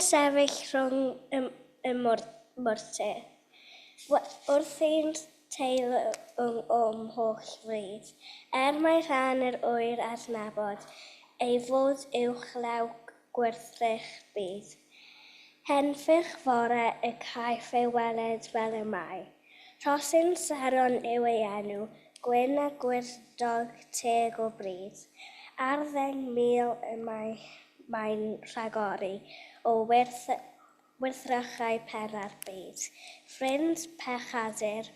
sefyll rhwng y y morter, wrthi'n teilwng o'm holl fryd, er mai rhan yr ŵyr adnabod ei fod uwchlaw gwrthrych byd. Henffych fore y caiff ei weled fel y mae. Rhosyn Saron yw ei enw, gwyn a gwyrddog teg o bryd. Ar 10,000 y mae mae'n rhagori o wyrth wrthrychau penna'r byd. Ffrind pechadur,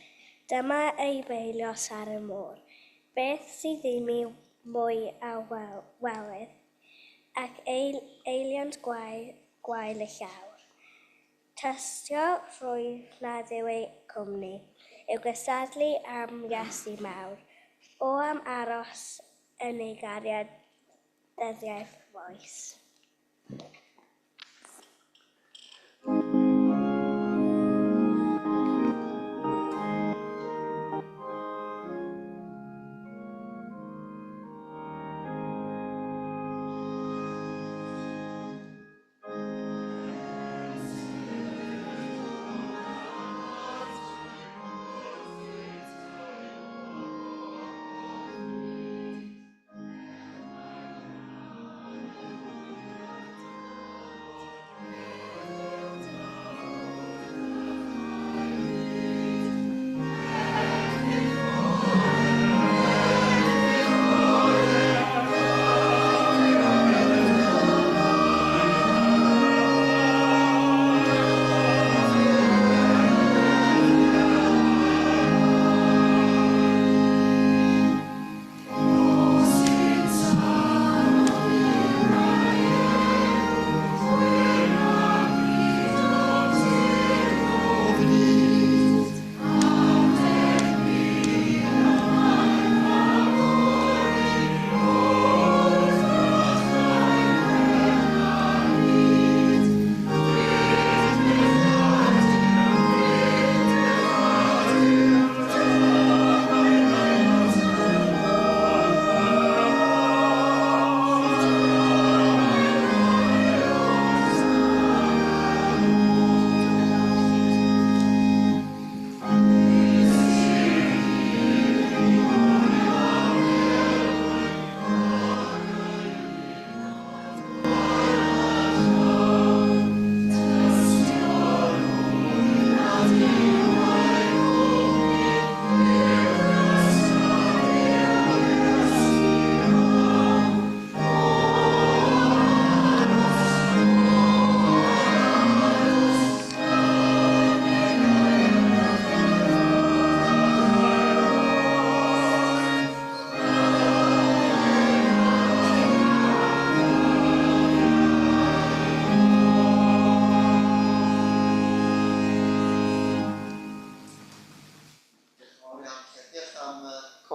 dyma ei beilios ar y môr. Beth sydd i mi mwy a welydd, ac eiliant gwael y llawr? Tystio rhwydd nad yw eu cwmni yw cystadlu am Iesu mawr, o am aros yn ei gariad dyddiau f'oes.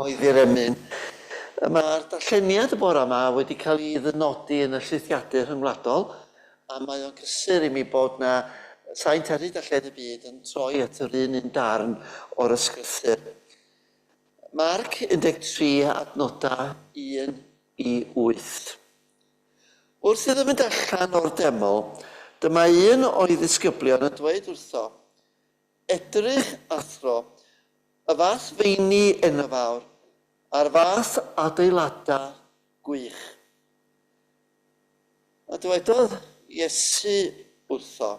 Cyhoeddi'r emyn. Mae'r darlleniad y bore yma wedi cael ei ddynodi yn y Llithiadur Rhyngwladol, a mae o'n gysur i mi bod na saint ar hyd a lled y byd yn troi at yr un un darn o'r ysgrythur. Marc 13 adnodau 1 i 8. Wrth iddo fynd allan o'r deml, dyma un o'i ddisgyblion yn dweud wrtho, Edrych, athro, y fath feini enfawr a'r fath adeiladau gwych. A dywedodd Iesu wrtho,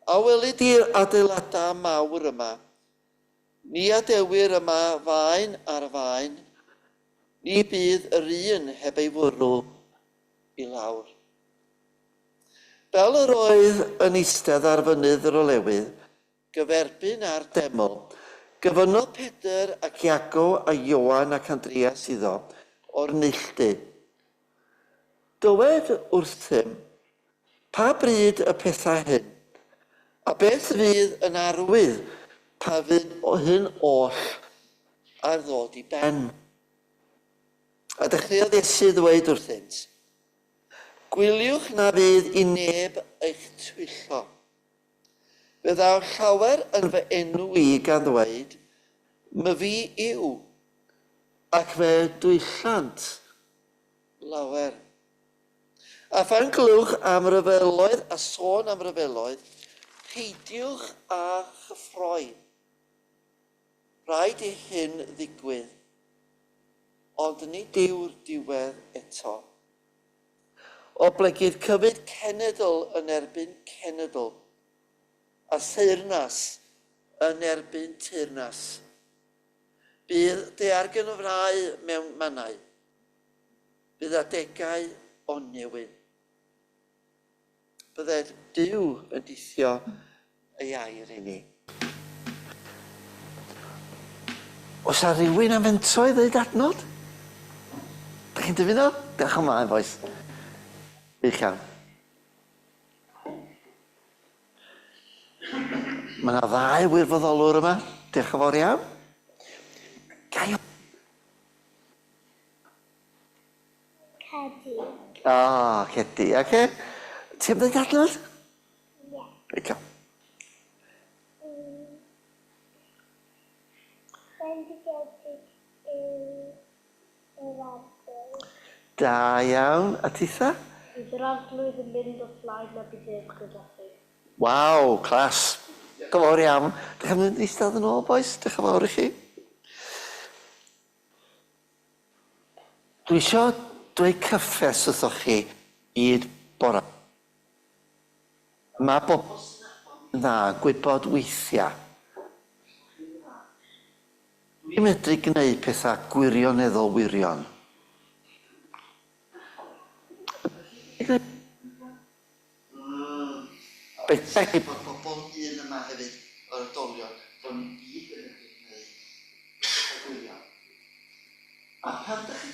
A weli di'r adeiladau mawr yma? Ni adewir yma faen ar faen, ni bydd yr un heb ei fwrw i lawr. Fel yr oedd yn eistedd ar fynydd yr Olewydd, gyferbyn â'r deml, gofynnodd Pedr ac Iago a Ioan ac Andreas iddo o'r neilltu, Dywed wrthym, pa bryd y pethau hyn, a beth fydd yn arwydd pa fydd hyn oll ar ddod i ben? A dechreuodd Iesu ddweud wrthynt, Gwyliwch na fydd i neb eich twyllo. Fe ddaw llawer yn fy enw i gan ddweud, 'Myfi yw', ac fe dwyllant lawer. A phan glywch am ryfeloedd a sôn am ryfeloedd, peidiwch â chyffroi. Rhaid i hyn ddigwydd, ond nid yw'r diwedd eto. Oblegid cyfyd cenedl yn erbyn cenedl, a theyrnas yn erbyn teyrnas. Bydd daeargynfrau mewn mannau. Bydd adegau o newyn. Bydded Duw yn dithio ei air i ni. Oes 'na rywun am fentro i ddeud adnod? Dych chi'n dymuno? Diolch ymlaen, bois. Wych iawn. Mae yna ddau wirfoddolwr yma. Diolch yn fawr iawn. Ga i... Cedi. O, oh, Cedi, oce. Okay. Ti am ddweud adnod? Ie. Yeah. Reit, Bendigedig yw yr arglwydd. Da iawn. A titha? Bydd yr arglwydd yn mynd o'th flaen a bydd ef gyda thi. Waw, class. Diolch yn fawr iawn. Dych chi'n mynd eistedd yn ôl, boys? Diolch yn fawr i chi. Dwi isio dweud cyffes wrthoch chi i bora. Mae bobl sy'n nabod fi'n dda yn gwybod weithiau Dwi'n medru gneud pethau gwirioneddol wirion. Beta i bod bobl hŷn yma hefyd, yr oedolion, bod ni gyd yn medru gwneud pethau gwirion. A pan dych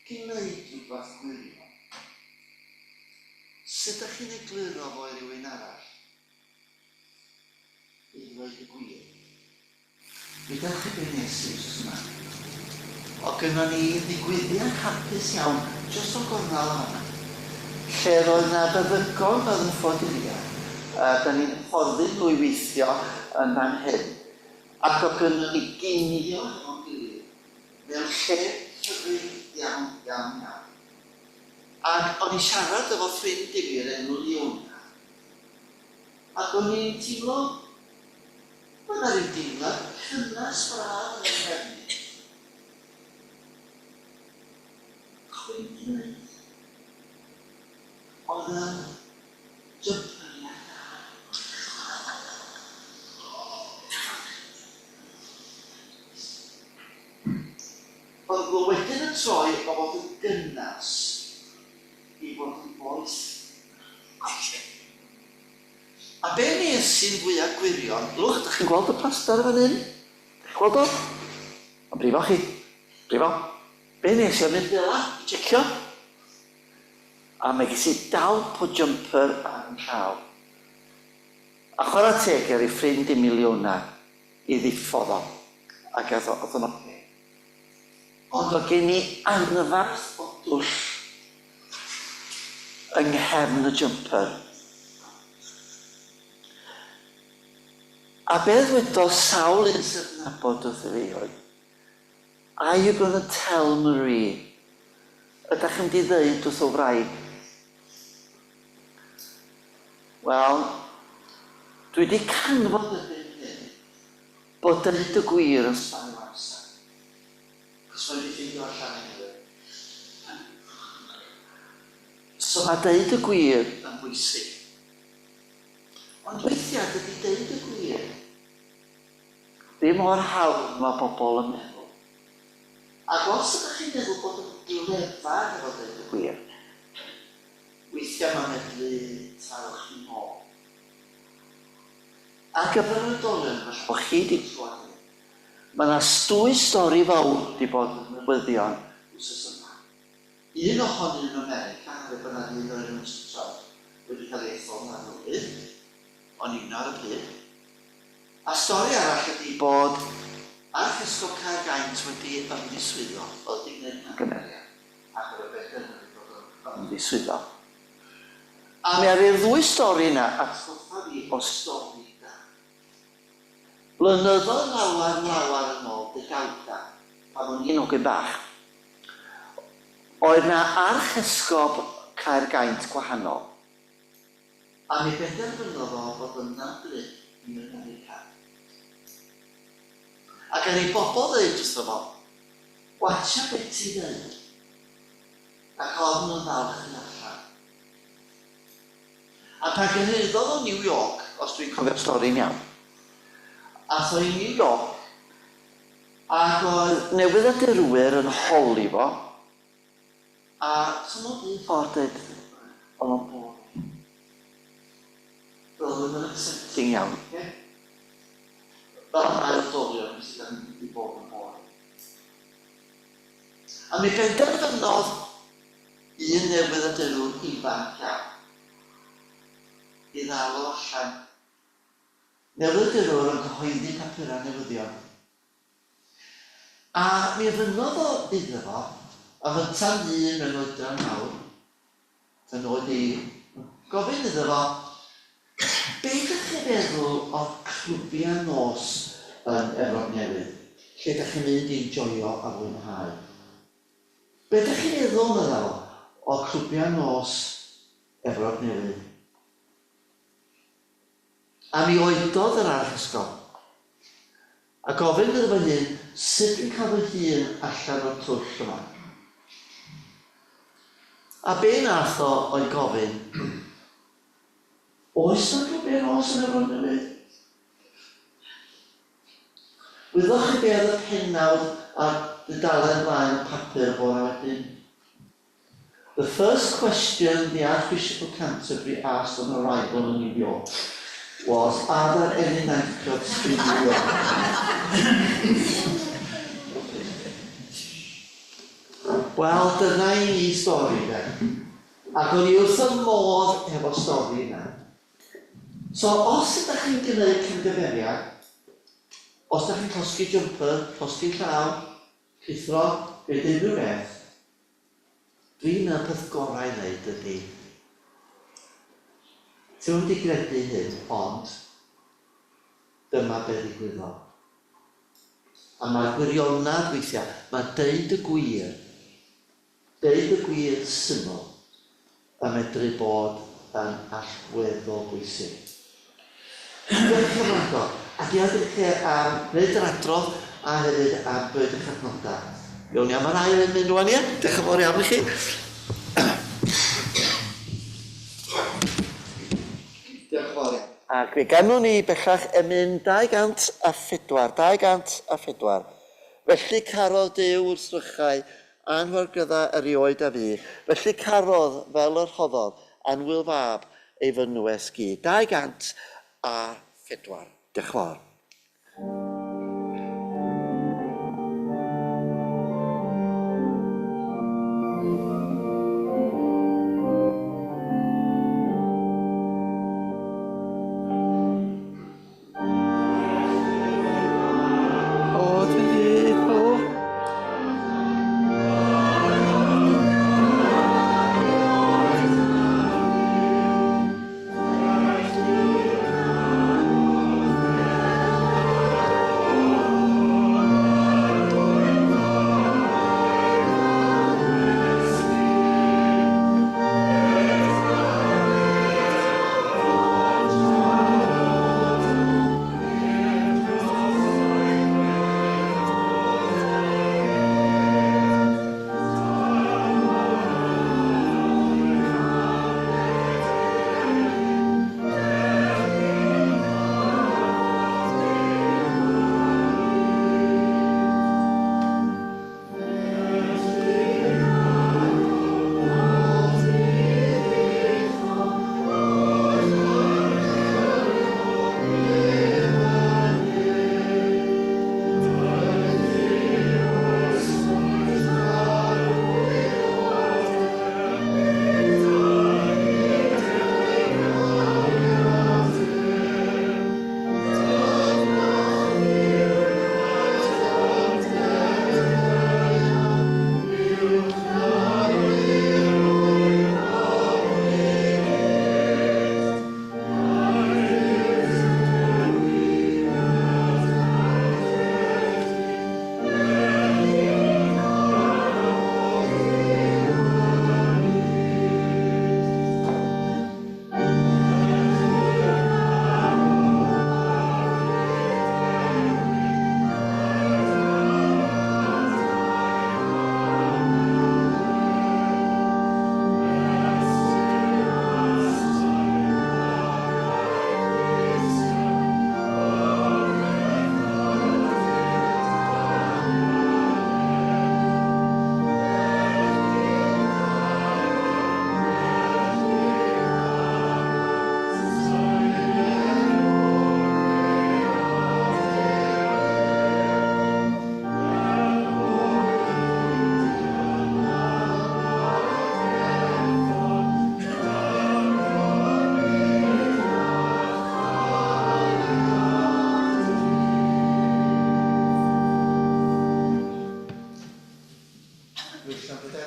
chi'n gwneud rhywbeth gwirion, sut dych chi'n egluro fo i rywun arall? I ddweud y gwir. Dudwch chi be nes i wsos yma. O gynnon ni ddigwyddiad hapus iawn jyst o gornel yn fan'na. Lle roedd 'na feddygon oedd yn ffoaduriaid, a 'dan ni'n hyfforddi nhw i weithio yn fan hyn. Ac o gynnon ni ginio hefo'n gilydd mewn lle hyfryd iawn, iawn, iawn. Ac o'n i'n siarad efo ffrind i fi o'r enw Leona, ac o'n i'n teimlo Mae 'na ryw deimlad cynnes braf yn 'y nghefn i. Cweit reit. Oedd yn jymperiad da. Oedd o wedyn yn troi o fod yn gynnes i fod yn boeth. A be nes sy'n fwya gwirion, lwch, dach chi'n gweld y plastar yn fan hyn? Dach chi'n gweld o? Mae'n brifo chi. Brifo. Be nes i oedd mynd fela i checio. A mae ges i dalp o jumper ar yn llaw. A chwarae teg er ei ffrind i miliwna i ddiffodd o. Ac ath o, oedd o'n oce. Ond oedd gen i anferth o dwll yng nghefn y jumper. A be ddwedodd sawl un sy'n nabod wrtho fi oedd, Are you gonna tell Marie? Ydach chi'n mynd i ddeud wrth y wraig? Wel, dwi wedi canfod erbyn hyn bod deud y gwir yn sbario amser. Cos mae wedi ffeindio allan anyway. So mae deud y gwir yn bwysig. Ond weithiau dydy deud y gwir ddim mor hawdd mae bobl yn meddwl. Ac os ydych chi'n meddwl bod yn glefar efo deud y gwir, weithiau mae'n medru taro chi nôl. Ar gyfer yr oedolion, falle bod chi 'di clywed hyn, mae 'na dwy stori fawr wedi bod yn y newyddion wythnos yma. Un ohonyn yn America, oherwydd bod 'na ddyn o'r enw Mister Trump wedi cael ei ethol yn arlywydd, o'n i yno ar y pryd. A stori arall ydi bod Archesgob Caergaint wedi ymddiswyddo, oedd wedi gwneud camgymeriad, ac oedd o benderfynu bod o'n ymddiswyddo. A mi aru'r ddwy stori 'na atgoffa fi o stori da. Blynyddoedd lawer, lawer yn ôl, degawda, pan o'n i'n hogyn bach, oedd 'na archesgob Caergaint gwahanol. A mi benderfynodd o fod yn dda-blip yn America. Ac er i bobl ddeud wrtho fo, Watcha be ti'n ddeud, ac ofn yn ddal chdi allan. A pan gyrhaeddodd o New York, os dwi'n cofio'r stori'n iawn, ath o i New York, ac oedd newyddiadurwyr yn holi fo, a so mond un ffordd deud, oedd o'n boring. Doedd o ddim yn exciting iawn, oce? Fel rhai oedolion sydd yn mynd i bod yn boring. A mi benderfynodd un newyddiadurwr ifanc iawn i ddal o allan. Newyddiadurwr yn cyhoeddi papurau newyddion. A mi ofynnodd o iddo fo, a fynta'n ddyn mewn oedran mawr, yn oed i, gofyn iddo fo, be dych chi'n feddwl o'r clwbiau nos yn Efrog Newydd, lle dych chi'n mynd i enjoio a fwynhau? Be dych chi'n feddwl, medda fo, o'r clwbiau nos Efrog Newydd? A mi oedodd yr archesgob, a gofyn iddo fo hun, sut dwi'n cael fy hun allan o'r twll yma? A be nath o oedd gofyn, oes 'na glwbiau nos yn Efrog Newydd? Wyddoch chi be oedd y pennawd ar dudalen flaen y papur y bore wedyn? The first question the Archbishop of Canterbury asked on arrival in New York was, are there any nightclubs in New York? Wel, dyna i ni stori de. Ac o'n i wrth y modd efo stori yna. So, os ydych chi'n gwneud camgymeriad, os ydych chi'n llosgi jumper, llosgi llaw, rhuthro, gwneud unrhyw beth, Dwi'n meddwl peth gorau i wneud ydy, ti'm yn mynd i gredu hyn, ond dyma be ddigwyddodd. A mae'r gwirionedd weithiau, mae deud y gwir, deud y gwir syml, yn medru bod yn allweddol bwysig. Diolch i chi am wrando, a diolch i chi am wneud yr adrodd a hefyd am dweud eich adnodau. Iawn ni am yr ail emyn rwan, ie? Diolch yn fawr iawn i chi. Diolch yn fawr iawn. Ac fe ganwn ni bellach emyn 204, 204. Felly carodd Duw wrth ddrychau anhwylgydda erioed a fu, felly carodd fel y rhoddodd annwyl fab ei fynwes gu. 204. Diolch yn fawr. O, dy ddydd, o.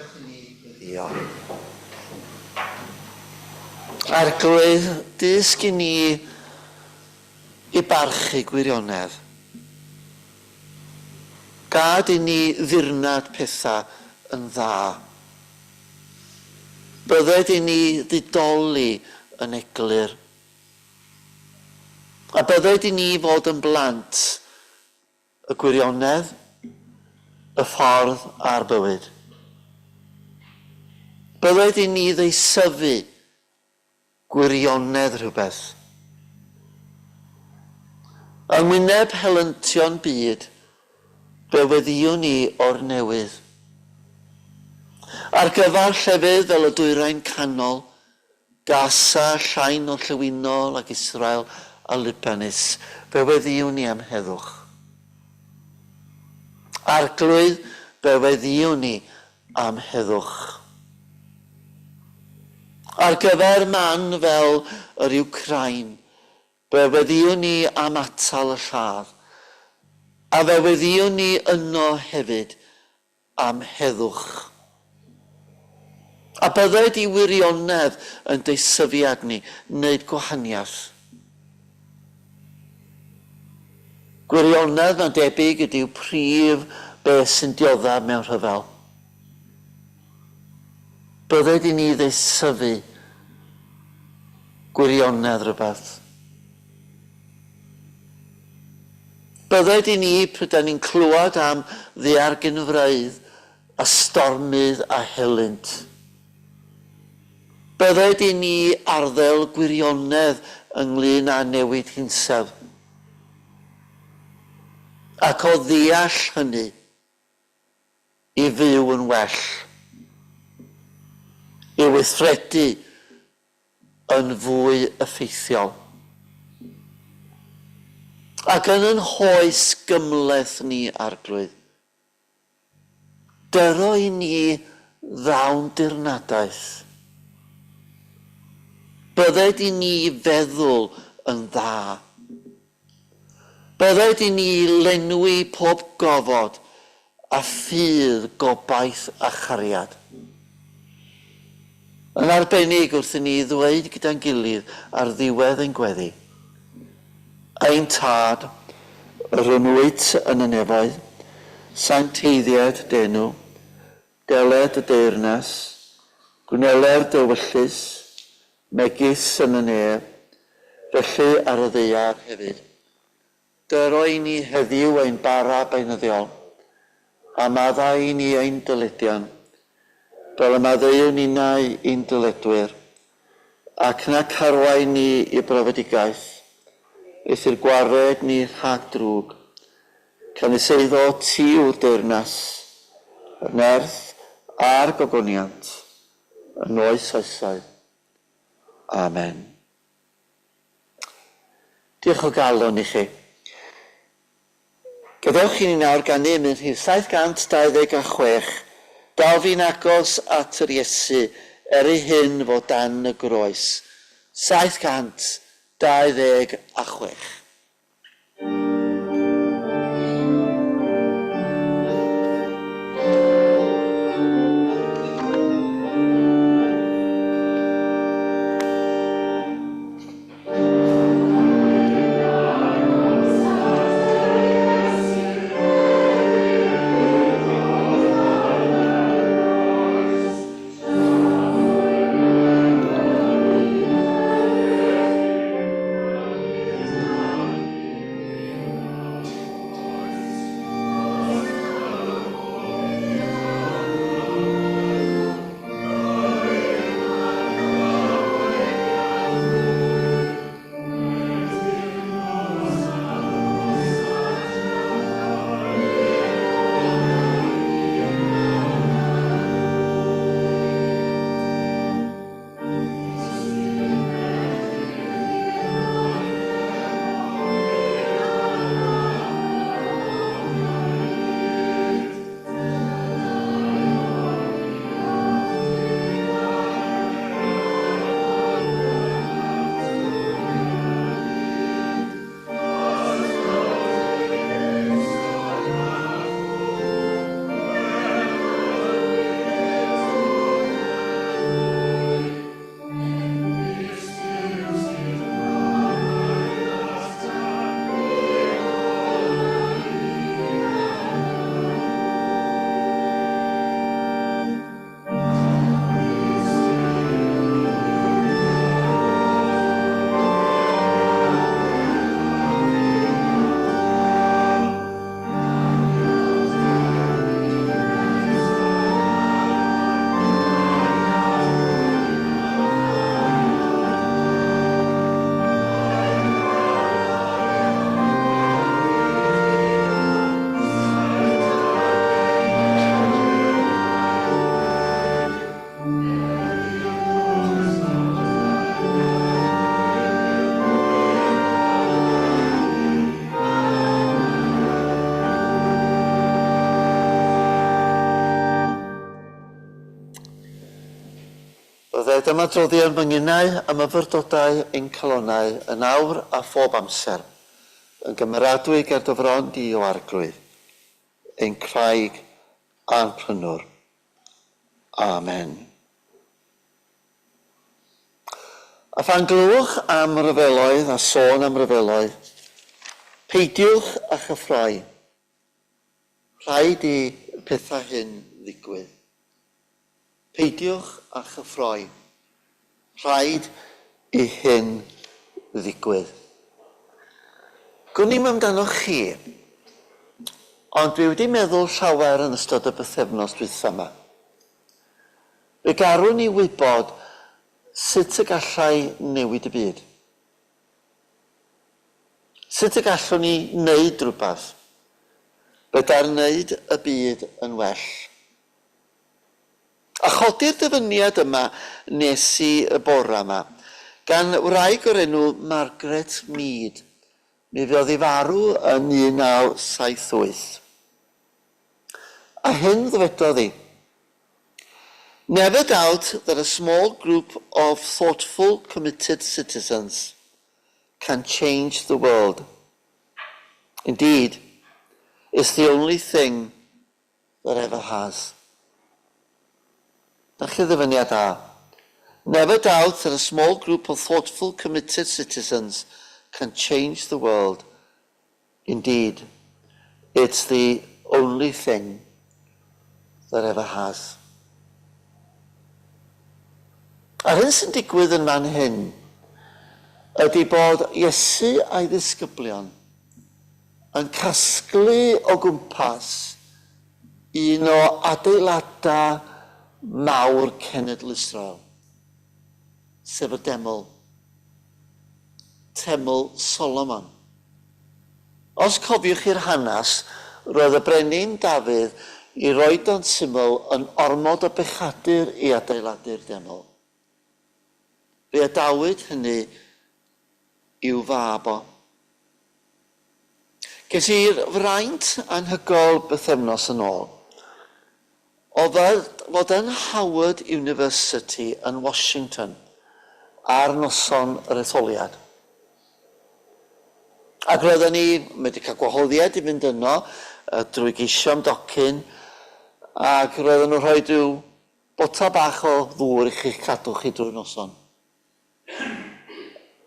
Gadewch i ni weddïo. Arglwydd, dysg i ni i barchu gwirionedd. Gad i ni ddirnad pethau yn dda. Bydded i ni ddidoli yn eglur. A bydded i ni fod yn blant y gwirionedd, y ffordd a'r bywyd. Bydded i ni ddeisyfu gwirionedd rhywbeth. Yng ngwyneb helyntion byd, fe weddïwn ni o'r newydd. Ar gyfer llefydd fel y Dwyrain Canol, Gaza, Llain Orllewinol ac Israel a Libanus, fe weddïwn ni am heddwch. Arglwydd, fe weddïwn ni am heddwch. Ar gyfer man fel yr Wcráin, fe weddïwn ni am atal y lladd, a fe weddïwn ni yno hefyd am heddwch. A bydded i wirionedd yn deisyfiad ni wneud gwahaniaeth. Gwirionedd, mae'n debyg, ydyw prif beth sy'n dioddef mewn rhyfel. Bydded i ni ddeisyfu gwirionedd rhywbeth. Bydded i ni, pryd 'da ni'n clywed am ddaeargynfröydd a stormydd a helynt. Bydded i ni arddel gwirionedd ynglŷn â newid hinsawdd. Ac o ddeall hynny, i fyw yn well, i weithredu yn fwy effeithiol. Ac yn yn hoes gymhleth ni, Arglwydd, dyro i ni ddawn dirnadaeth. Bydded i ni feddwl yn dda. Bydded i ni lenwi pob gofod â ffydd, gobaith a chariad. Yn arbennig wrth i ni ddweud gyda'n gilydd ar ddiwedd ein gweddi, Ein Tad, yr hwn wyt yn y nefoedd, sancteiddied d'enw, deled dy deyrnas, gwneler dy ewyllys, megis yn y nef, felly ar y ddaear hefyd. Dyro i ni heddiw ein bara beunyddiol, a maddau i ni ein dyledion, fel y maddeuwn ninnau i'n dyledwyr, ac na carwain ni i brofedigaeth, eithr gwared ni rhag drwg, canys eiddo ti yw'r deyrnas, y nerth a'r gogoniant, yn oes oesoedd. Amen. Diolch o galon i chi. Gadewch i ni nawr ganu emyn rhif 726, Dal fi'n agos at yr Iesu, er ei hyn fo dan y groes. 726. Bydded ymadroddion fy nginnau a myfyrdodau ein calonnau yn awr a phob amser, yn gymeradwy ger dy fron di, O Arglwydd, ein craig a'n prynwr. Amen. A phan glywch am ryfeloedd a sôn am ryfeloedd, peidiwch â chyffroi. Rhaid i pethau hyn ddigwydd. Peidiwch â chyffroi. Rhaid i hyn ddigwydd. Gwn i'm amdanoch chi, ond dwi wedi meddwl llawer yn ystod y bythefnos dwytha 'ma. Fe garwn i wybod sut y gallai newid y byd. Sut y gallwn ni wneud rhywbeth? Fedar wneud y byd yn well. A chodi'r dyfyniad yma nes i y bore yma, gan wraig o'r enw Margaret Mead. Mi fuodd hi farw yn 1978. A hyn ddywedodd hi, Never doubt that a small group of thoughtful, committed citizens can change the world. Indeed, it's the only thing that ever has. 'Na chi ddyfyniad da. Never doubt that a small group of thoughtful, committed citizens can change the world. Indeed, it's the only thing that ever has. A'r hyn sy'n digwydd yn fan hyn ydy bod Iesu a'i ddisgyblion yn casglu o gwmpas un o adeiladau mawr cenedl Israel, sef y deml. Teml Solomon. Os cofiwch chi'r hanes, roedd y brenin Dafydd i roid o'n syml yn ormod o bechadur i adeiladu'r deml. Fe adawyd hynny i'w fab o. Ces i'r fraint anhygoel bythefnos yn ôl o fod yn Howard University yn Washington ar noson yr etholiad. Ac roedden ni wedi cael gwahoddiad i fynd yno drwy geisio am docyn, ac roedden nhw'n rhoi rhyw botel bach o ddŵr i chi'ch cadw chi drwy'r noson.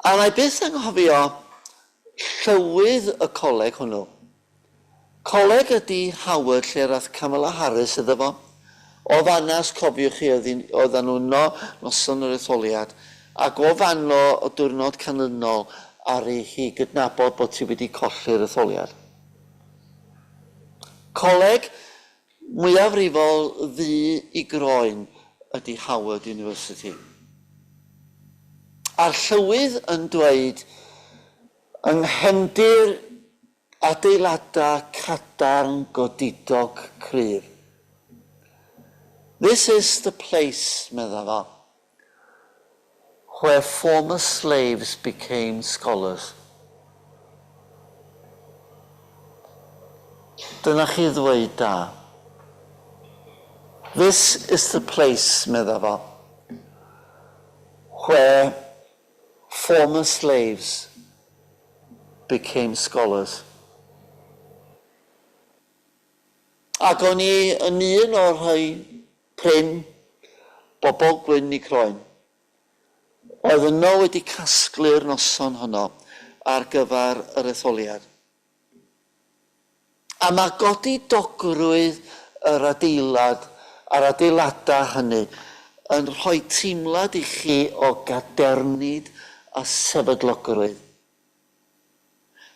A wna i byth anghofio llywydd y coleg hwnnw. Coleg ydi Howard lle yr ath Kamala Harris iddo fo. O fanna, os cofiwch chi, oedd oeddan nhw yno noson yr etholiad, ac o fanno y diwrnod canlynol aru hi gydnabod bod hi wedi colli'r etholiad. Coleg Mwyafrifol ddu i groen ydy Howard University. A'r llywydd yn dweud yng nghefndir adeiladau cadarn godidog cryf, This is the place, medda fo, where former slaves became scholars. Dyna chi ddweud da. This is the place, medda fo, where former slaves became scholars. Ac o'n i yn un o'r rhai prin, bobl gwyn i croen, oedd yno wedi casglu'r noson honno ar gyfer yr etholiad. A mae godidogrwydd yr adeilad a'r adeiladau hynny yn rhoi teimlad i chi o gadernid a sefydlogrwydd.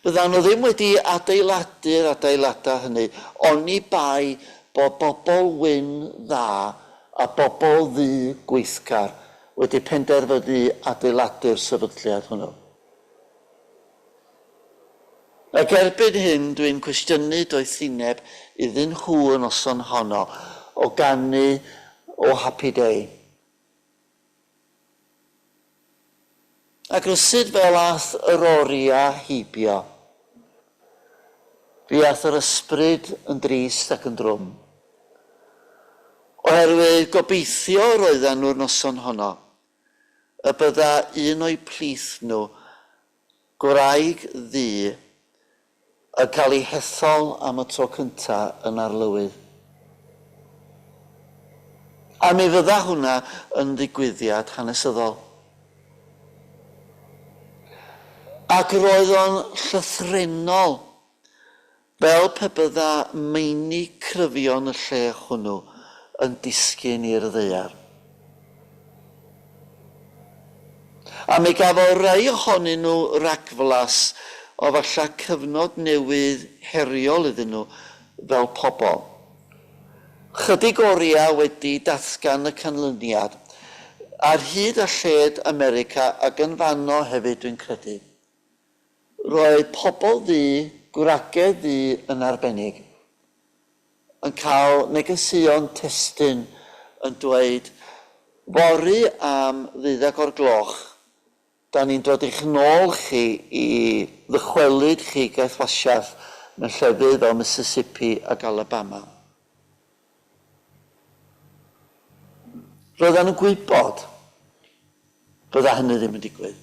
Fyddan nhw ddim wedi adeiladu'r adeiladau hynny oni bai bod bobl wyn dda a bobl ddu gweithgar wedi penderfynu adeiladu'r sefydliad hwnnw. Ac erbyn hyn dwi'n cwestiynu doethineb iddyn nhw y noson honno o ganu O Happy Day. Ac rywsut fel ath yr oriau heibio, fe ath yr ysbryd yn drist ac yn drwm. Oherwydd gobeithio roedden nhw'r noson honno y bydda un o'u plith nhw, gwraig ddu, yn cael ei hethol am y tro cynta yn arlywydd. A mi fydda hwnna yn ddigwyddiad hanesyddol. Ac roedd o'n llythrennol, fel pe bydda meini cryfion y lle hwnnw yn disgyn i'r ddaear. A mi gafodd rai ohonyn nhw ragflas o falla cyfnod newydd heriol iddyn nhw fel pobl. Chydig oriau wedi datgan y canlyniad, ar hyd a lled America ac yn fanno hefyd dwi'n credu, roedd pobl ddu, gwragedd ddu yn arbennig, yn cael negeseuon testun yn dweud, fory am ddeuddeg o'r gloch, Da ni'n dod i'ch nôl chi i ddychwelyd chi i gaethwasiaeth mewn llefydd fel Mississippi ac Alabama. Roeddan nhw'n gwybod bydda hynny ddim yn digwydd.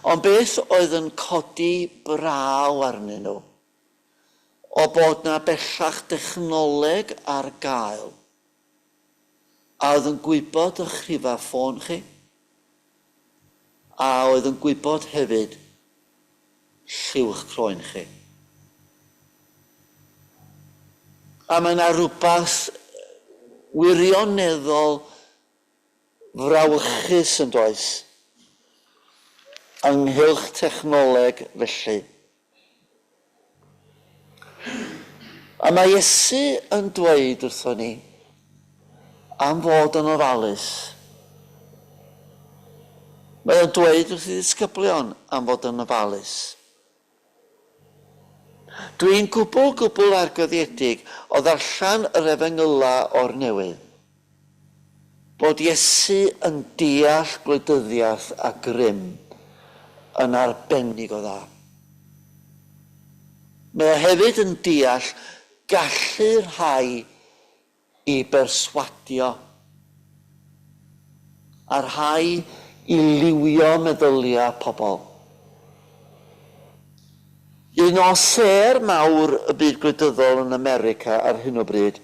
Ond beth oedd yn codi braw arnyn nhw o bod 'na bellach dechnoleg ar gael A oedd yn gwybod ych rhifau ffôn chi? A oedd yn gwybod hefyd lliw ych croen chi? A mae yna rywbeth wirioneddol frawychus yn does ynghylch technoleg felly. A mae Iesu yn dweud wrthon ni am fod yn ofalus. Mae o'n dweud wrth ei ddisgyblion am fod yn ofalus. Dwi'n gwbl, gwbl argyhoeddiedig o ddarllen yr Efengylau o'r newydd, bod Iesu yn deall gwleidyddiaeth a grym yn arbennig o dda. Mae o hefyd yn deall gallu rhai i berswadio a rhai i liwio meddyliau pobl. Un o sêr mawr y byd gwleidyddol yn America ar hyn o bryd,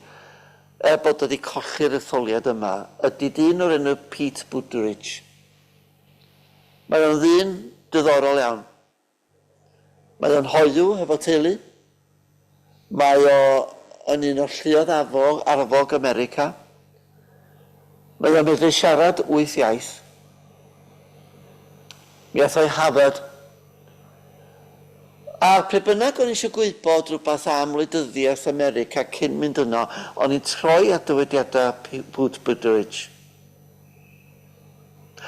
er bod o 'di colli'r etholiad yma, ydi dyn o'r enw Pete Buttigieg. Mae o'n ddyn diddorol iawn. Mae o'n hoyw hefo teulu. Mae o yn un o'r lluoedd afog, arfog America. Mae o'n medru siarad wyth iaith. Mi ath o i Harvard. A pryd bynnag o'n i eisiau gwybod rhywbeth am wleidyddiaeth America cyn mynd yno, o'n i'n troi at dywediadau Pete Buttigieg.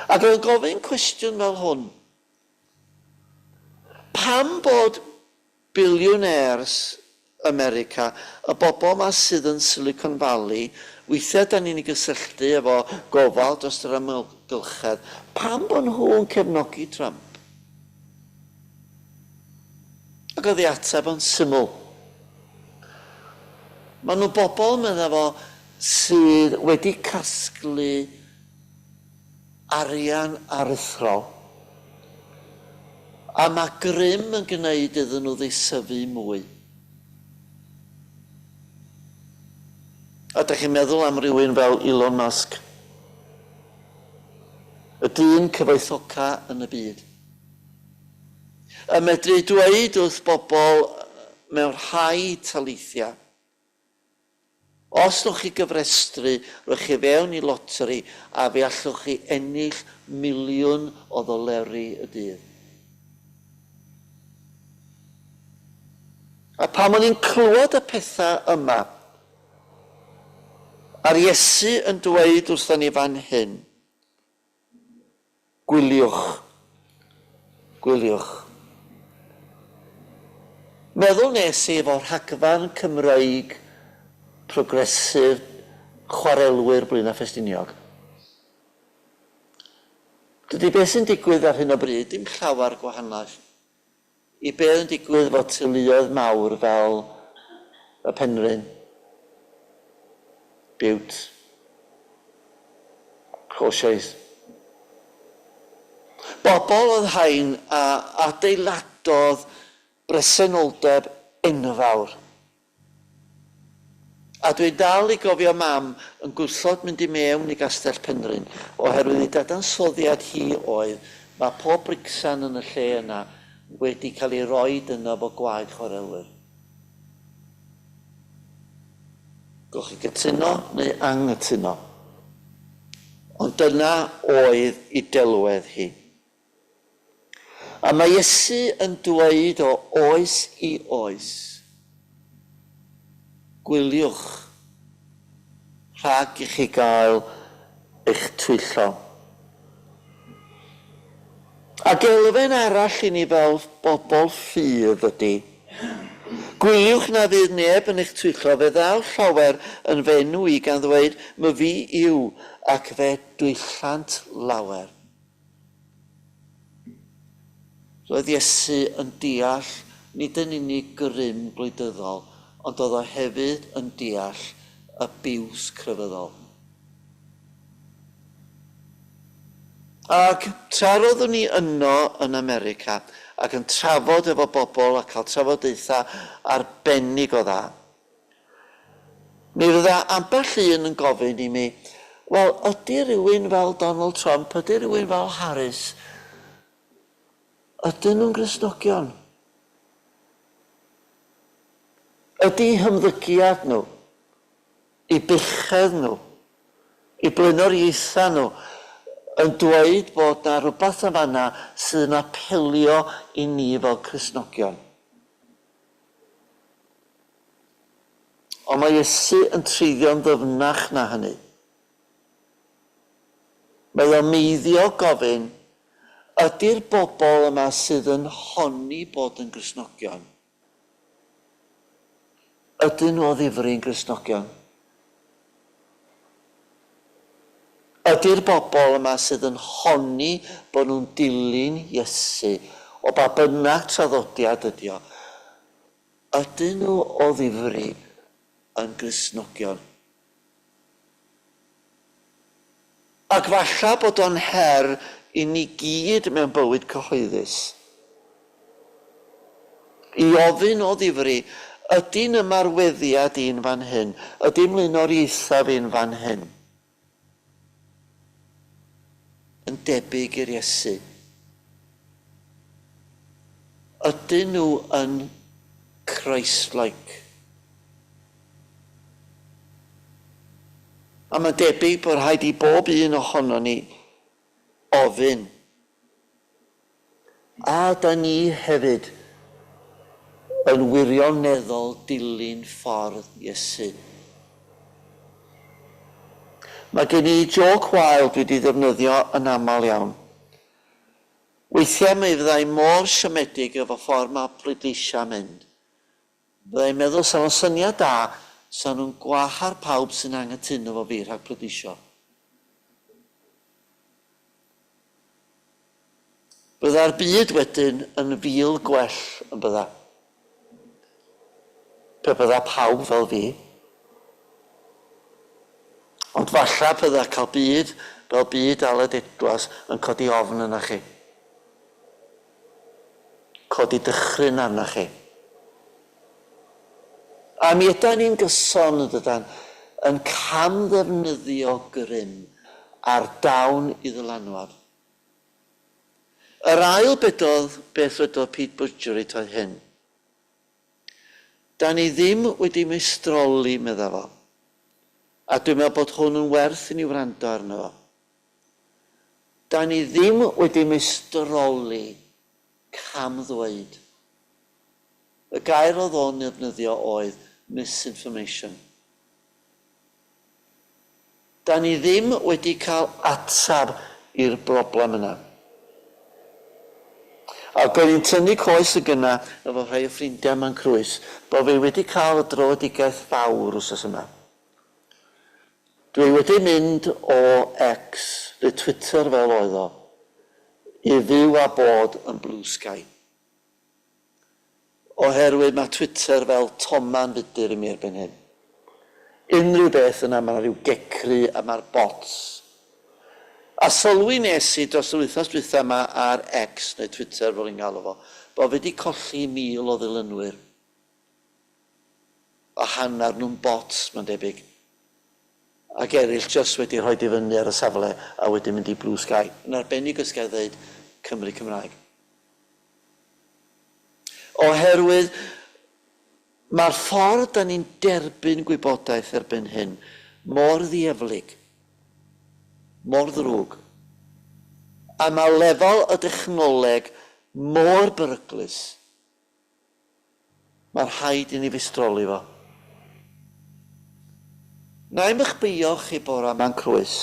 Ac oedd o'n gofyn cwestiwn fel hwn. Pam bod billionaires America, y bobl 'ma sydd yn Silicon Valley, weithiau da ni'n ei gysylltu efo gofal dros yr amgylchedd, pam bod nhw'n cefnogi Trump? Ac oedd ei ateb o'n syml. Maen nhw'n bobl, medda fo, sydd wedi casglu arian aruthrol, a mae grym yn gwneud iddyn nhw ddeisyfu mwy. A dych chi'n meddwl am rywun fel Elon Musk, y dyn cyfoethoca yn y byd, yn medru dweud wrth bobl mewn rhai taleithiau, Os wnewch chi gyfrestru, rhowch chi fewn i loteri a fe allwch chi ennill miliwn o ddoleri y dydd. A pan o'n i'n clywed y pethau yma, a'r Iesu yn dweud wrthon ni fan hyn, Gwyliwch. Gwyliwch. Meddwl nes i efo rhagfarn Cymreig progresif chwarelwyr Blaenau Ffestiniog. Dydy beth sy'n digwydd ar hyn o bryd dim llawer gwahanol i be oedd yn digwydd efo teuluoedd mawr fel y Penrhyn. Butte, Crochets. Bobl oedd hain a adeiladodd bresenoldeb enfawr. A dwi'n dal i gofio mam yn gwrthod mynd i mewn i Gastell Penrhyn oherwydd ei dadansoddiad hi oedd mae pob bricsan yn y lle yna wedi cael ei roid yno efo gwaed chwarelwyr. Gewch chi gytuno neu anghytuno. Ond dyna oedd ei delwedd hi. A mae Iesu yn dweud o oes i oes, Gwyliwch rhag i chi gael eich twyllo. Ac elfen arall i ni fel bobl ffydd ydy, gwyliwch na fydd neb yn eich twyllo, fe ddaw llawer yn fy enw i gan ddweud, 'Myfi yw', ac fe dwyllant lawer. Roedd Iesu yn deall nid yn unig grym gwleidyddol, ond oedd o hefyd yn deall y biws crefyddol. Ac tra roeddwn i yno yn America ac yn trafod efo bobl a cael trafodaethau arbennig o dda, Mi fydda ambell un yn gofyn i mi, wel, ydy rhywun fel Donald Trump, ydy rhywun fel Harris, ydyn nhw'n Gristnogion? Ydy hymddygiad nhw, eu buchedd nhw, eu blaenoriaethau nhw yn dweud bod 'na rywbeth yn fan'na sydd yn apelio i ni fel Cristnogion? Ond mae Iesu yn treiddio'n ddyfnach na hynny. Mae o'n meiddio gofyn, ydy'r bobl yma sydd yn honni bod yn Gristnogion, ydyn nhw o ddifri yn Gristnogion? Ydy'r bobl yma sydd yn honni bod nhw'n dilyn Iesu, o ba bynnag traddodiad ydy o, Ydyn nhw o ddifri yn Gristnogion? Ac falla bod o'n her i ni gyd mewn bywyd cyhoeddus. I ofyn o ddifri, ydy'n ymarweddiad i'n fan hyn? Ydy mlaenoriaethau fi'n fan hyn? Yn debyg i'r Iesu. Ydyn nhw yn Christ-like? A mae'n debyg bod rhaid i bob un ohonon ni ofyn A 'da ni hefyd yn wirioneddol dilyn ffordd Iesu. Mae gen i jôc wael dwi 'di ddefnyddio yn aml iawn. Weithiau mi fydda i mor siomedig efo ffordd mae pleidleisiau'n mynd. Fydda i'n meddwl 'sa fo'n syniad da 'sa nhw'n gwahardd pawb sy'n anghytuno efo fi rhag pleidleisio. Bydda'r byd wedyn yn fil gwell yn bydda? Pe bydda pawb fel fi. Ond falla bydda cael byd fel byd Aled Edwards yn codi ofn yna chi. Codi dychryn arna chi. A mi ydan ni'n gyson, yn dydan, yn camddefnyddio grym a'r dawn i ddylanwad. Yr ail bedodd beth wedodd Pete Buttigieg oedd hyn. Da ni ddim wedi meistroli, medda fo. A dwi'n meddwl bod hwn yn werth i ni wrando arno fo. Da ni ddim wedi meistroli cam-ddweud. Y gair oedd o'n ddefnyddio oedd misinformation. Da ni ddim wedi cael ateb i'r broblem yna. Ac o'n i'n tynnu coes y gynna efo rhai o ffrindiau yma'n Crwys bod fi wedi cael y dröedigaeth fawr wsos yma. Dwi wedi mynd o X, neu Twitter fel oedd o, i fyw a bod yn Blue Sky. Oherwydd mae Twitter fel toman fudur i mi erbyn hyn. Unrhyw beth yna, mae 'na ryw gecru a mae'r bots. A sylwi nes i dros yr wythnos dwytha yma ar X, neu Twitter fel ni'n galw fo, bod fi 'di colli 1,000 o ddilynwyr. A hanner nhw'n bots, mae'n debyg. Ac eraill jyst wedi rhoi i fyny ar y safle a wedyn mynd i Blue Sky. Yn arbennig os ga i ddeud Cymru Cymraeg. Oherwydd mae'r ffordd da ni'n derbyn gwybodaeth erbyn hyn mor ddieflig, mor ddrwg. A mae lefel y dechnoleg mor beryglus. Mae'n rhaid i ni feistroli fo. Na i'm eich beio chi bora ma'n crwys.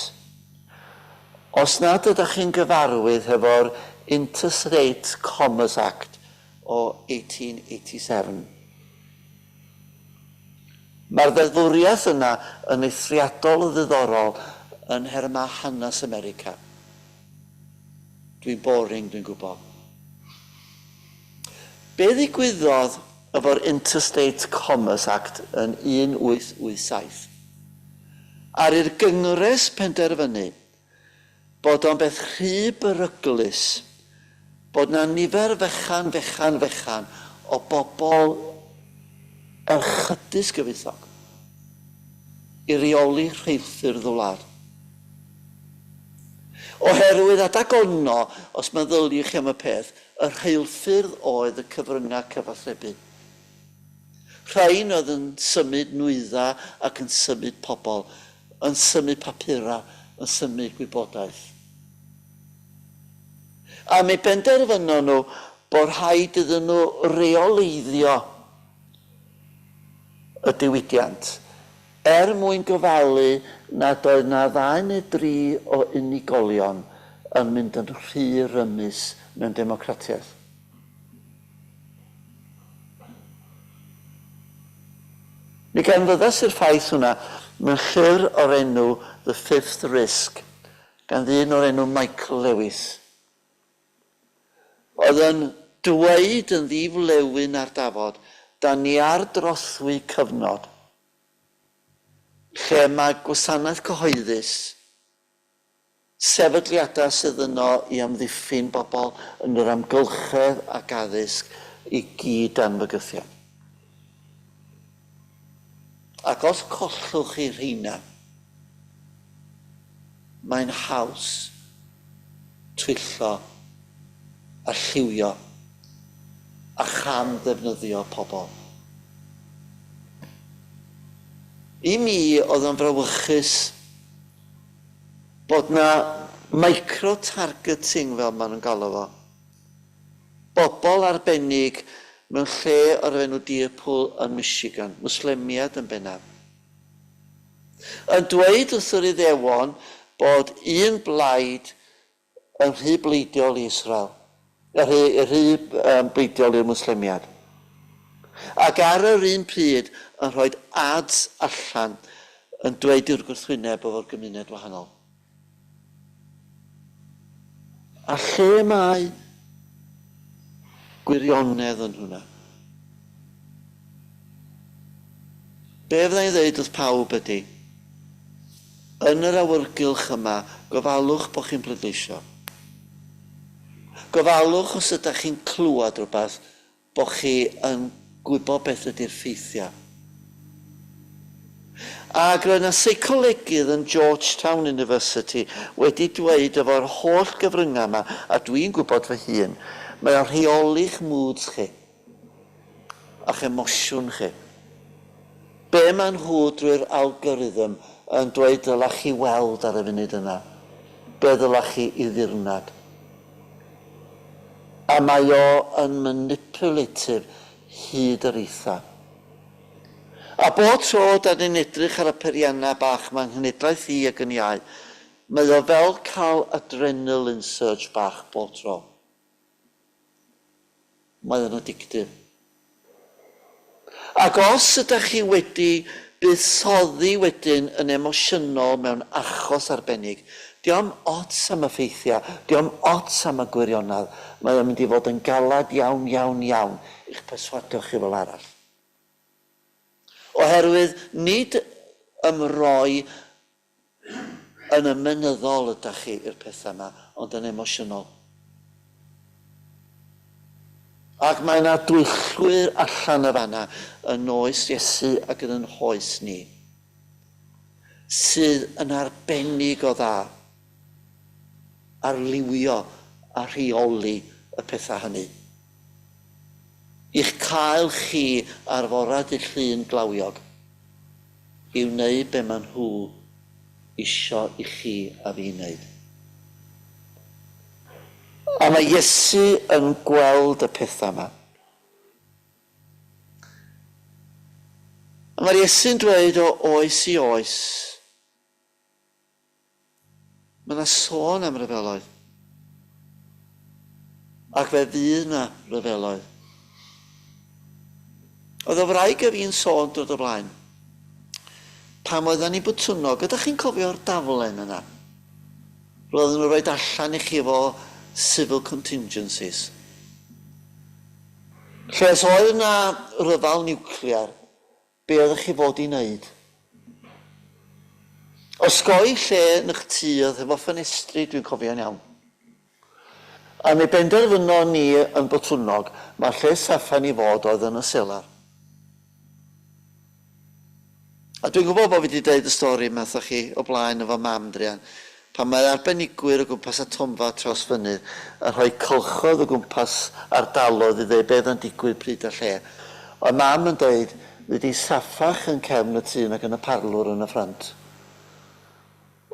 Os nad ydych chi'n gyfarwydd hefo'r Interstate Commerce Act o 1887. Mae'r ddeddfwriaeth yna yn eithriadol o ddiddorol yn nhermau hanes America. Dwi'n boring, dwi'n gwybod. Be ddigwyddodd efo'r Interstate Commerce Act yn 1887? Ar i'r Gyngres penderfynu bod o'n beth rhy beryglus bod 'na nifer fechan fechan fechan o bobl erchydus gyfoethog i reoli rheilffyrdd y wlad. Oherwydd adag honno, os meddyliwch chi am y peth, y rheilffyrdd oedd y cyfryngau cyfathrebu. Rhain oedd yn symud nwyddau ac yn symud pobl, yn symud papurau, yn symud gwybodaeth. A mi benderfynon nhw bod rhaid iddyn nhw reoleiddio y diwydiant er mwyn gofalu nad oedd 'na ddau neu dri o unigolion yn mynd yn rhy rymus mewn democratiaeth. Mi ganfyddes i'r ffaith hwnna mewn llyfr o'r enw The Fifth Risk gan ddyn o'r enw Michael Lewis. Oedd yn dweud yn ddi-flewyn ar dafod, 'Da ni ar drothwy cyfnod lle mae gwasanaeth cyhoeddus, sefydliadau sydd yno i amddiffyn bobl yn yr amgylchedd ac addysg i gyd dan fygythiad. Ac os collwch chi rheina, mae'n haws twyllo a lliwio a cham ddefnyddio pobl. I mi, oedd o'n frawychus bod 'na micro-targeting, fel maen nhw'n galw fo, bobl arbennig mewn lle o'r enw Deerpool yn Michigan, Mwslemiaid yn bennaf, yn dweud wrth yr Iddewon bod un blaid yn rhy bleidiol i Israel, yn rhy, rhy um, bleidiol i'r Mwslemiad. Ac ar yr un pryd yn rhoi ads allan yn dweud i'r gwrthwyneb efo'r gymuned wahanol. A lle mae gwirionedd yn hwnna? Be fydda i'n ddeud wrth pawb ydy, yn yr awyrgylch yma, gofalwch bod chi'n pleidleisio. Gofalwch os ydych chi'n clywed rhywbeth, bod chi yn gwybod beth ydy'r ffeithiau. Ac roedd 'na seicolegydd yn Georgetown University wedi dweud efo'r holl gyfryngau 'ma, a dwi'n gwybod fy hun, mae o'n rheoli'ch moods chi, a'ch emosiwn chi. Be maen nhw drwy'r algorithm yn dweud ddyla chi weld ar y funud yna, be ddyla chi i ddirnad. A mae o yn manipulative hyd yr eitha. A bob tro 'dan ni'n edrych ar y peiriannau bach 'ma, 'nghenhedlaeth i ac yn iau, mae o fel cael adrenaline surge bach bob tro. Mae o'n addictive. Ac os ydach chi wedi buddsoddi wedyn yn emosiynol mewn achos arbennig, dio'm ots am y ffeithiau, dio'm ots am y gwirionedd, mae o'n mynd i fod yn galed iawn, iawn, iawn i'ch perswadio chi fel arall. Oherwydd nid ymroi yn ymynyddol ydych chi i'r pethau yma, ond yn emosiynol. Ac mae yna dwyllwyr allan y fanna yn oes Iesu ac yn yn hoes ni, sydd yn arbennig o dda ar liwio a rheoli y pethau hynny. I'ch cael chi ar fora dydd Llun glawiog i wneud be maen nhw isio i chi a fi wneud. A mae Iesu yn gweld y pethau yma. A mae'r Iesu'n dweud o oes i oes, Mae yna sôn am ryfeloedd. Ac fe fydd yna ryfeloedd. Oedd y wraig a fi'n sôn dod o blaen. Pam oedden ni'n Botwnnog, ydych chi'n cofio'r daflen yna? Roedden nhw'n rhoi allan i chi efo civil contingencies. Lle os oedd yna ryfel niwclear, Be oeddech chi fod i wneud? Osgoi lle yn ych tŷ oedd hefo ffenestri, dwi'n cofio'n iawn. A mi benderfynon ni yn Botwnnog mae'r lle saffa ni fod oedd yn y selar. A dwi'n gwybod bod fi wedi deud y stori yma wrthoch chi o blaen efo mam druan. Pan mae arbenigwyr o gwmpas atomfa Trawsfynydd yn rhoi cylchoedd o gwmpas ardaloedd i ddeud be oedd yn digwydd pryd a lle, oedd mam yn deud, Fyddi di'n saffach yn cefn y tŷ nag yn y parlwr yn y ffrynt,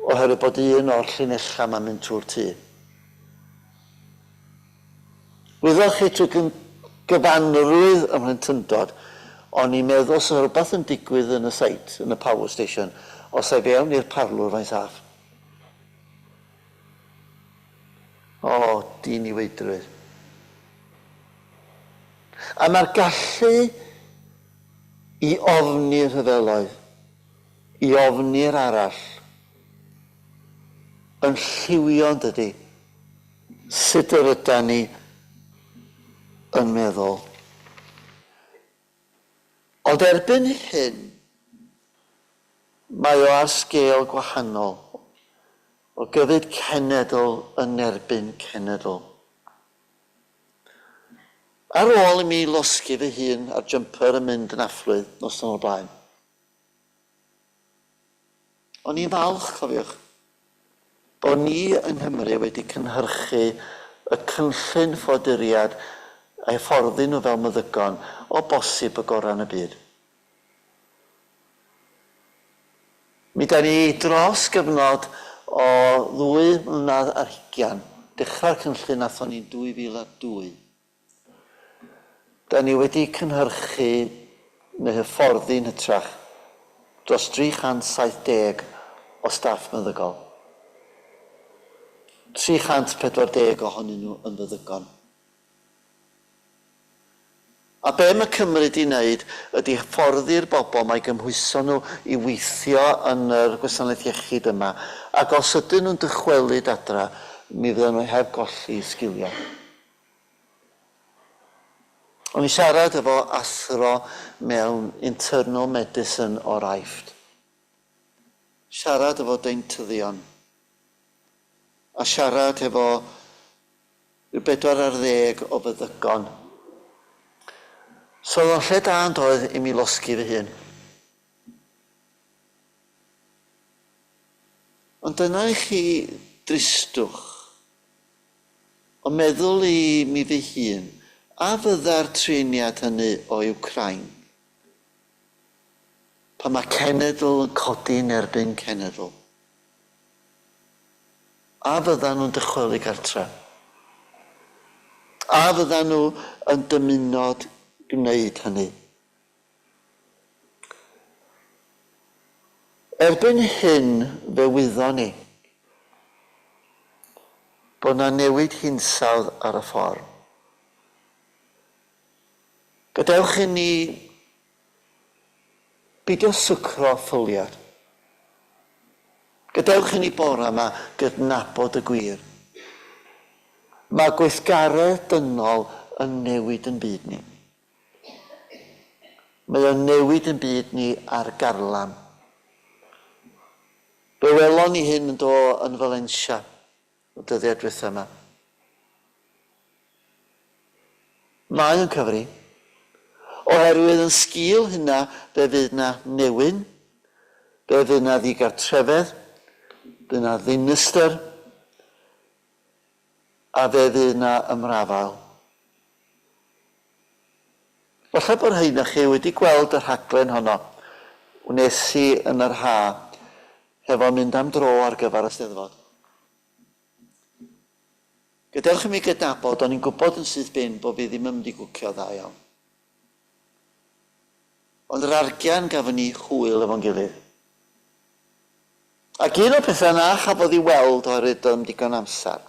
oherwydd bod un o'r llinellau 'ma'n mynd trwy'r tŷ. Wyddoch chi, trwy gyfanrwydd ym mhlentyndod, o'n i'n meddwl os oedd rhywbeth yn digwydd yn y site, yn y power station, os ai fewn i'r parlwr mae'n saff. O, diniweidrwydd. A mae'r gallu i ofni rhyfeloedd, i ofni'r arall, yn lliwio, yn dydi? Sut yr ydan ni yn meddwl. Ond erbyn hyn, mae o ar sgêl gwahanol, o gyfyd cenedl yn erbyn cenedl. Ar ôl i mi losgi fy hun ar jumper yn mynd yn afflwydd noson o'r blaen, O'n i'n falch, cofiwch, bod ni yng Nghymru wedi cynhyrchu y cynllun ffoaduriad a hyfforddi nhw fel meddygon, o bosib y gorau yn y byd. Mi 'da ni dros gyfnod o ddwy mlynedd ar hugian, dechrau'r cynllun nathon ni'n 2002. Da ni wedi cynhyrchu, neu hyfforddi'n hytrach, dros 370 o staff meddygol. 340 ohonyn nhw yn feddygon. A be mae Cymru 'di wneud ydi hyfforddi'r bobl 'ma i gymhwyso nhw i weithio yn yr gwasanaeth iechyd yma, ac os ydyn nhw'n dychwelyd adra, mi fyddan nhw heb golli sgiliau. O'n i'n siarad efo athro mewn internal medicine o'r Aifft. Siarad efo deintyddion. A siarad efo rhyw bedwar ar ddeg o feddygon. So oedd o'n lle da yn doedd i mi losgi fy hun. Ond dyna i chi dristwch. Ond meddwl i mi fy hun, a fydda'r trueiniad hynny o Wcráin, pan mae cenedl yn codi'n erbyn cenedl, a fyddan nhw'n dychwelyd gartre? A fyddan nhw yn dymuno gwneud hynny? Erbyn hyn fe wyddon ni bod 'na newid hinsawdd ar y ffordd. Gadewch i ni beidio swcro ffyliad. Gadewch i ni bore 'ma gydnabod y gwir. Mae gweithgaredd dynol yn newid yn byd ni. Mae o'n newid yn byd ni ar garlam. Fe welon ni hyn yn do yn Valencia y dyddiau diwetha yma. Mae o'n cyfri. Oherwydd yn sgil hynna fe fydd 'na newyn, fe fydd 'na ddigartrefedd, fydd 'na ddinistr, a fe fydd 'na ymrafael. Falle bod rhai ohonoch chi wedi gweld y rhaglen honno wnes i yn yr ha hefo mynd am dro ar gyfer y Steddfod. Gadewch i mi gydnabod, o'n i'n gwybod yn syth bin bod fi ddim yn mynd i gwcio dda iawn. Ond yr argian gafon ni hwyl efo'n gilydd. Ac un o'r pethau na chafodd ei weld oherwydd doedd ddim digon amser,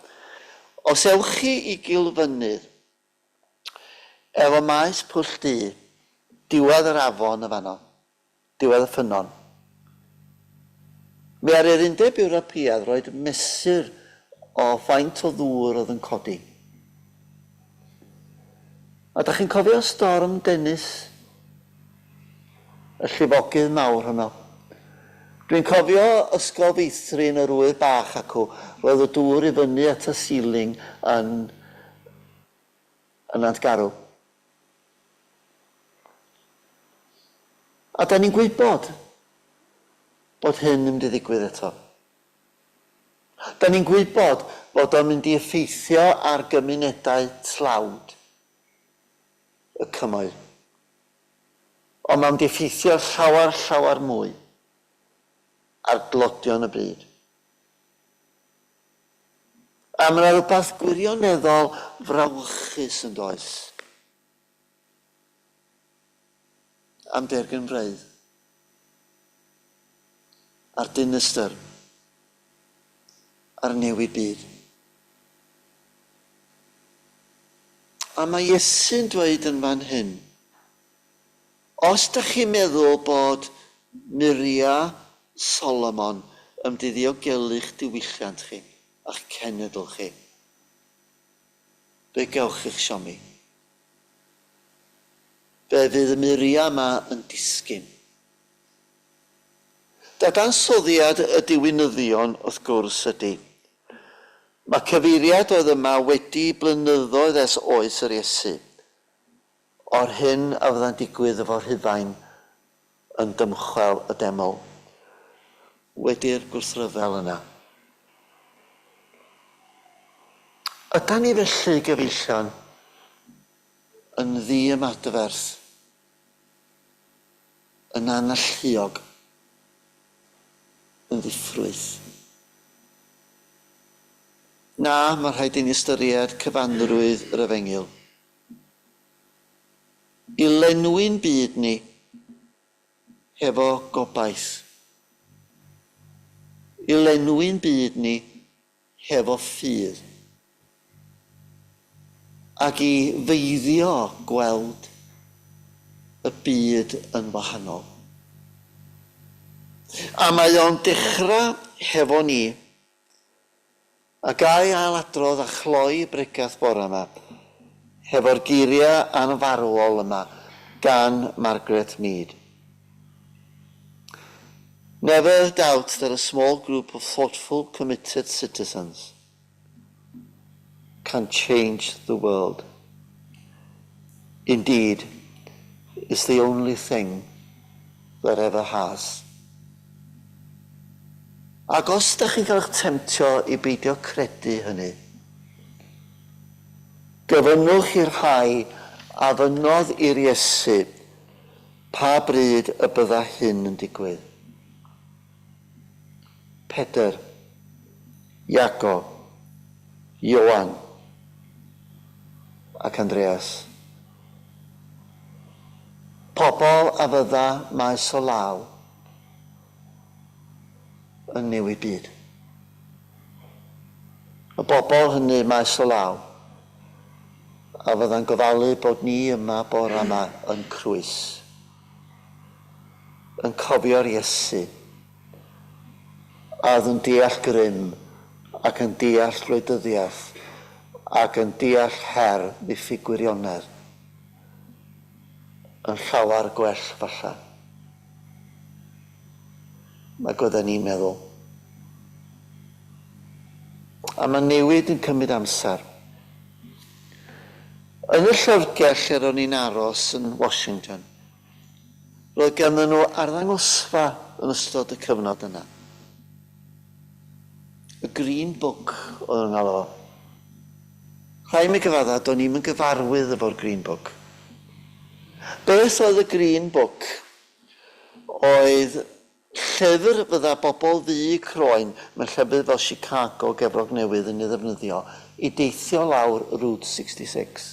os ewch chi i Gilfynydd, efo maes Pwll Du, diwedd yr afon yn fanno, diwedd y ffynnon, mi aru'r Undeb Ewropeaidd roid mesur o faint o ddŵr oedd yn codi. A dach chi'n cofio Storm Dennis? Y llifogydd mawr honno. Dwi'n cofio ysgol feithrin yr ŵyr bach acw, roedd y dŵr i fyny at y ceiling yn yn Nantgarw. A da ni'n gwybod bod hyn yn mynd i ddigwydd eto. Da ni'n gwybod bod o'n mynd i effeithio ar gymunedau tlawd y cymoedd. Ond mae'n mynd i effeithio llawer, llawer mwy ar dlodion y byd. A mae 'na rywbeth gwirioneddol frawychus yn does? Am dergynfreydd. A'r dinistr. A'r newid byd. A mae Iesu'n dweud yn fan hyn, os dach chi'n meddwl bod muriau Solomon yn mynd i ddiogelu'ch diwylliant chi a'ch cenedl chi, fe gewch chi'ch siomi. Fe fydd y muriau yma yn disgyn. Dadansoddiad y diwinyddion, wrth gwrs, ydy. Mae cyfeiriad oedd yma wedi blynyddoedd ers oes yr Iesu, o'r hyn a fydda'n digwydd efo Rhufain yn dymchwel y deml wedi'r gwrthryfel yna. Ydan ni felly, gyfeillion, yn ddiymadferth, yn analluog, yn ddiffrwyth? Na, mae rhaid i ni ystyried cyfanrwydd yr Efengyl. I lenwi'n byd ni hefo gobaith. I lenwi'n byd ni hefo ffydd. Ac i feiddio gweld y byd yn wahanol. A mae o'n dechrau hefo ni. A ga i ailadrodd a chloi y bregeth bore yma hefo'r geiriau anfarwol yma gan Margaret Mead. Never doubt that a small group of thoughtful, committed citizens can change the world. Indeed, it's the only thing that ever has. Ac os dach chi'n cael eich temtio i beidio credu hynny, gofynnwch i'r rhai a fynnodd i'r Iesu pa bryd y bydda hyn yn digwydd. Pedr, Iago, Ioan ac Andreas. Pobl a fydda maes o law yn newid byd. Y bobl hynny maes o law a fydda'n gofalu bod ni yma bore yma yn Crwys, yn cofio'r Iesu a oedd yn deall grym ac yn deall gwleidyddiaeth ac yn deall her ddiffyg gwirionedd yn llawer gwell falla nag oedden ni'n meddwl. A mae newid yn cymryd amser. Yn y llyfrgell lle ro'n i'n aros yn Washington, roedd ganddyn nhw arddangosfa yn ystod y cyfnod yna. Y Green Book oedd nhw'n galw fo. Rhaid mi gyfadda, do'n i'm yn gyfarwydd efo'r Green Book. Beth oedd y Green Book? Oedd llyfr fydda bobl ddu croen mewn llefydd fel Chicago ac Efrog Newydd yn ei ddefnyddio i deithio lawr Route 66.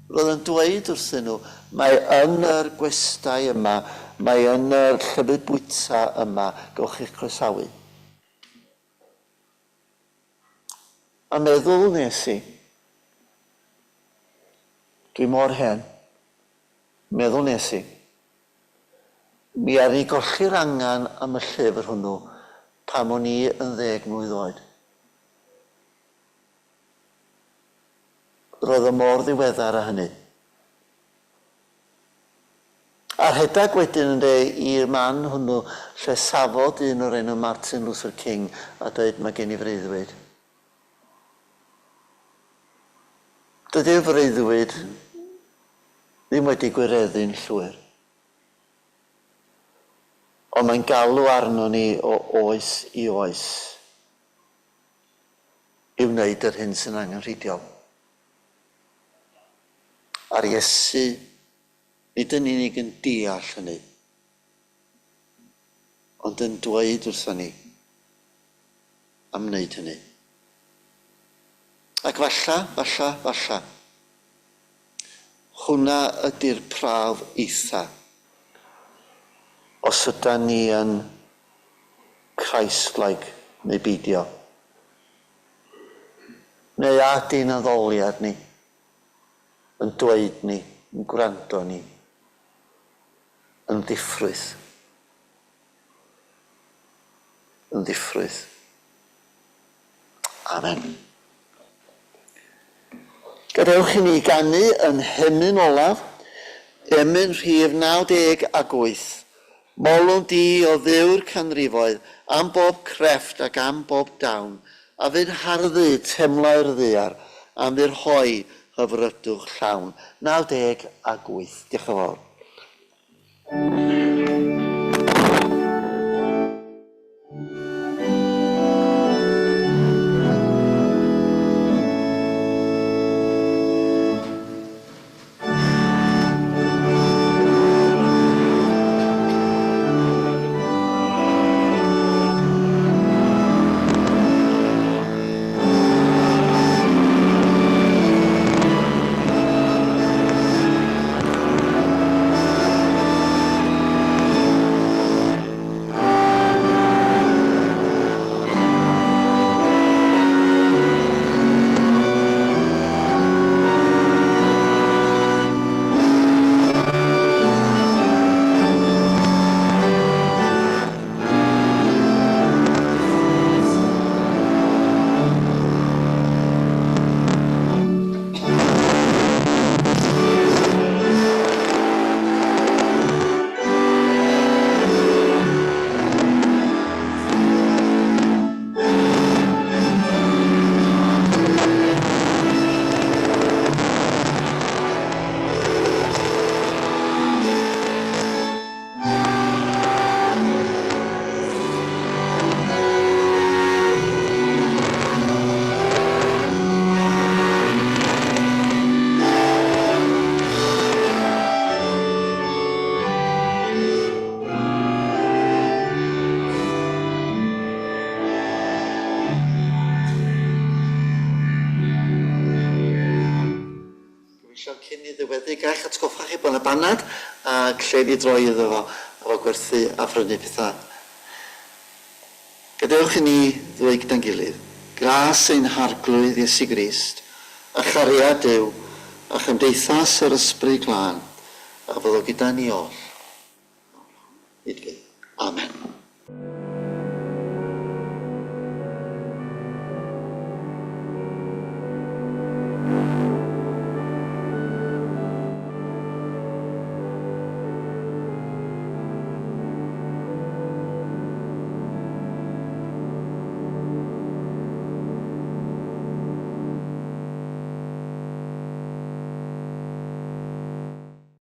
Roedd yn dweud wrthyn nhw, mae yn yr gwestai yma, mae yn yr llefydd bwyta yma, gewch chi'ch croesawu. A meddwl wnes i, dwi mor hen, meddwl wnes i, mi aru golli'r angan am y llyfr hwnnw pan o'n i yn ddeg mlwydd oed. Roedd o mor ddiweddar â hynny. A rhedeg wedyn ynde i'r man hwnnw lle safodd dyn o'r enw Martin Luther King a dweud mae gen i freuddwyd. Dydy'r freuddwyd ddim wedi gwireddu'n llwyr. Ond mae'n galw arnon ni o oes i oes i wneud yr hyn sy'n angenrheidiol. A'r Iesu, nid yn unig yn deall hynny, ond yn dweud wrthon ni am wneud hynny. Ac falla, falla, falla, hwnna ydy'r prawf eitha. Os ydan ni yn Christ-like neu beidio. Neu a ydy'n addoliad ni yn dweud ni, yn gwrando ni, yn ddiffrwyth. Yn ddiffrwyth. Amen. Gadewch i ni ganu yn hemyn olaf, emyn rhif 98. Molwn di, o Dduw'r canrifoedd, am bob crefft ac am bob dawn, a fu'n harddu temlau'r ddaear, am fy rhoi hyfrydwch llawn. 98. Diolch yn fawr. Gyfeillion, cyn i ddiweddu, ga i'ch atgoffa chi bod 'na banad ac lle i droi iddo fo efo gwerthu a phrynu pethau. Gadewch i ni ddweud gyda'n gilydd, Gras ein Harglwydd Iesu Grist, a chariad Duw, a chymdeithas yr Ysbryd Glân, a fyddo gyda ni oll, nawr hyd byth. Amen.